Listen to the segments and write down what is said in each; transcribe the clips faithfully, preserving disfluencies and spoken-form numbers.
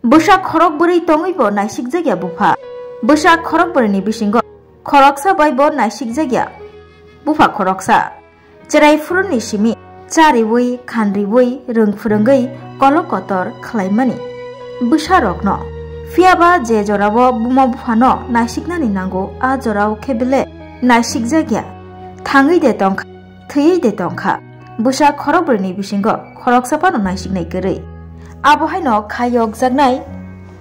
Bwsa khorok bwrwi tongwibo naisikjakya bupha. Bwsa khorok bwrwini bisingo khoroksa baibo naisikjakya bupha khoroksa. Cherai phuruni simi chariwi, khanriwi, rwng phwrwngwi kolok kotor khlaimani bwsarokno. Phiyaba je jorao buma buphano naisiknani nango, a jorao khe bele naisikjakya. Thangwi de tongkha, thwiwi de tongkha. Bwsa khorok bwrwini bisingo khoroksa phano naisiknai kwrwi. Abo haino khayokjaknai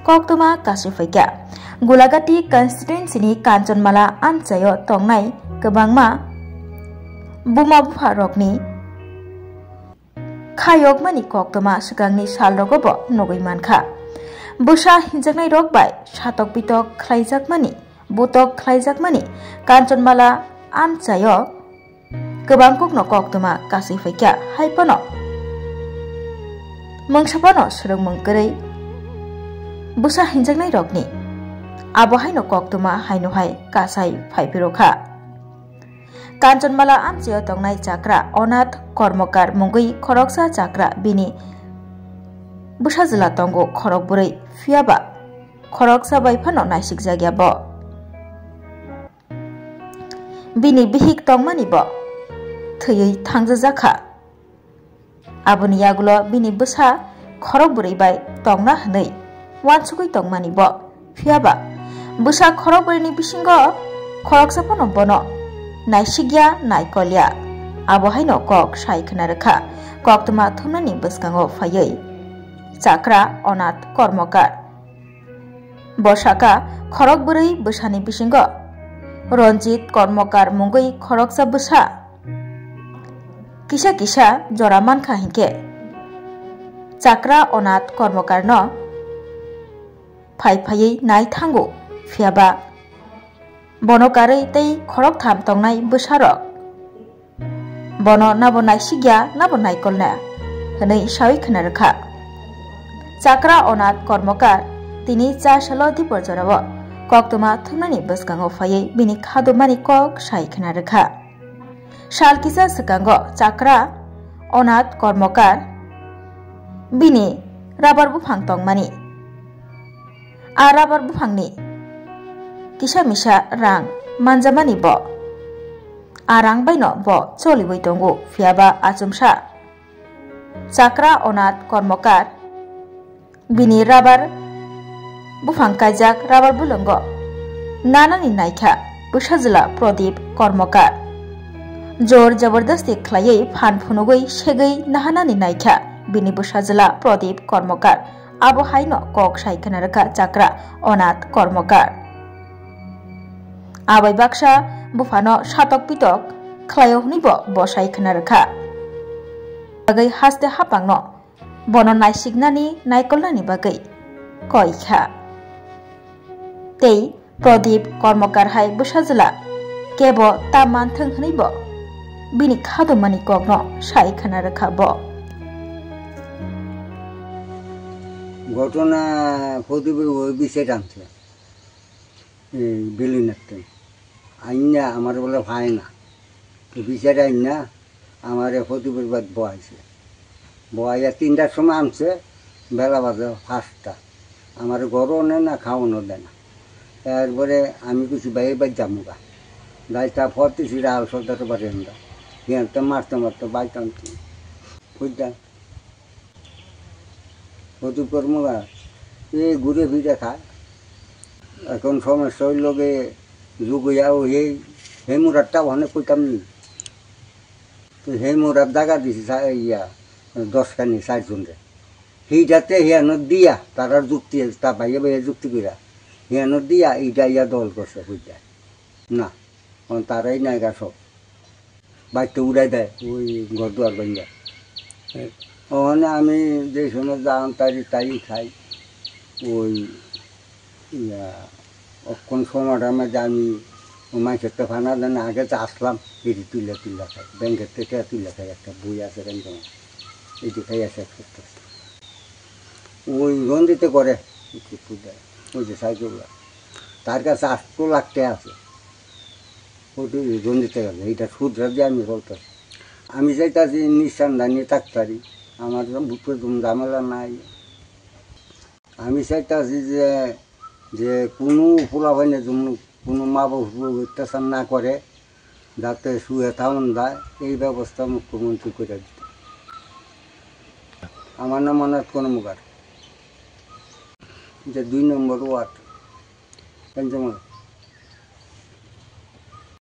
koktwma kasui phaikha. Gulagati constituency ni Kanchanmala amchaio tongnai kwbangma buma bupha rokni khayokmani koktwma swkangni salrogo bo nugwi mankha. Bwsa hinjaknai rok bai satok pitok khlaijakmani, butok khlaijakmani Kanchanmala amchaio kwbang kokno koktwma kasui phaikha, hai phano mungsa phano swrwngmung kwrwi bwsa hinjaknai rokni abo haino koktwma haino hai kasai phaiphirokha. Kanchanmala amchaio tongnai chakra Onath Kormokar mungwi khoroksa chakra bini bwsajwla tongo khorok bwrwi, phiyaba khoroksa bai phano naisikjakya bo. Bini bihik tongmani bo thwiwi thangjajakha. Aboni yagulo bini bwsa khorok bwrwi bai tongna hwnwi uansugwi tongmani bo. Phiyaba bwsa khorok bwrwini bisingo khoroksa phano bono naisikya, naikolya. Abo haino kok sai khna rwkha. Koktwma thumnani bwskango phaiwi chakra Onath Kormokar. Bo sakha, khorok bwrwi bwsani bisingo Ranjit Kormokar mungwi khoroksa bwsa kisa kisa jora mankha hinkhe, chakra Onath Kormokarno phai phaiwi nai thango, phiyaba bono karwi tei khoroktham tongnai bwsarok bono nabo naisikya, nabo naikolna hwnwi sawi khna rwkha. Chakra Onath Kormokar tini cha salo dipor jorao koktwma thumnani bwskango phaiwi bini khadumani kok sai khna rwkha. Sal kisa swkango chakra Onath Kormokar bini rabar buphang tongmani, a rabar buphangni kisa misa rang manjamani bo. A rang baino bo choliwi tongo, phiyaba achomsa chakra Onath Kormokar bini rabar buphang kaijak rabar bulongo nanani naikha bwsajwla Pradip Kormokar. Jor jabardasti khlaiwi phan phunugwi segwi nahanani naikha bini bwsajwla Pradip Kormokar. Abo haino kok sai khna rwkha chakra Onath Kormokar. Abai baksa buphano satok pitok khlaio hwnwi bo bo sai khna rwkha. Bagwi haste hapangno bono naisiknani, naikolnani bagwi koi kha. Tei Pradip Kormokar hai bwsajwla kebo ta manthwng hwnwi bo bini khadumani kokno sai khna rwkha bo. ঘটনা প্রদীপের ওই বিষয়টা আনছে, এই বিলিনাতে। আইনা আমার বলে হয় না। তো বিচারে আইনা আমার প্রদীপের বাদ বহাইছে। বহাইয়া তিনটার সময় আনছে, বেলা বাজে পাঁচটা। আমার ঘরও নেয় না, খাওয়ানো দেয় না। এরপরে আমি কিছু বাইরে বাইর যামুগা। যাইতা ফতে সিরা আল সর্দার বাড়ি আমরা। গিয়ে তো মারতে মারতে বাইতাম কি। বুঝলাম? প্রদীপ কর্মকার এই ঘুরে ফিরে খায়। এখন সমস্যা হইল গিয়ে যুগ হইয়া ও এই, এই মুরারটা ওখানে কইতাম নি। তো সেই মুরার জায়গা দিছে চা-, ইয়া, দশখানি চারজনরে। সেইটাতে হিয়ানো দিয়া, তারার যুক্তি আছে, তা বাইয়ে বাইয়ে যুক্তি কইরা। হিয়ানো দিয়া, এইটা ইয়া দল করছে, বুঝলে? না, এখন তারাই নায়িকা সব। বাইতে উড়াই দেয়, ওই ঘর দুয়ার ভাঙ্গা। ওখানে আমি যে সময় যান, তারি তাই খাই। ওই ইয়া, অক্ষণ সময়টার মধ্যে আমি ও মাইকের তো ফানা দেন, আগে তো আসলাম, ফিরি তুলে তুলে খাই, ব্যাংকের থেকে তুলে খাই, একটা বই আছে ব্যাংকে, এই যে খাই আছে এক সপ্তাহ। ওই রঞ্জিতে করে, একটু একটু দেয়, ওই যে সাইকেল, তার কাছে আটশো লাখ টাকা আছে, ওই তো রঞ্জিতে গেছে, এইটা শুধরা দিয়ে আমি চলতেছি। আমি চাইতাছি নিঃসন্ধানী থাকতারি, আমার বুকে কোনো ঝামেলা নাই। আমি চাইতাছি যে, যে কোনো পোলাপাইনে যেন কোনো মা বাবা অত্যাচার না করে, যাতে সুখে থাকুন যায়, এই ব্যবস্থা মুখ্যমন্ত্রী করে দিতে। আমার নাম অনাথ কর্মকার, যে দুই নম্বর ওয়ার্ড, পঞ্চম।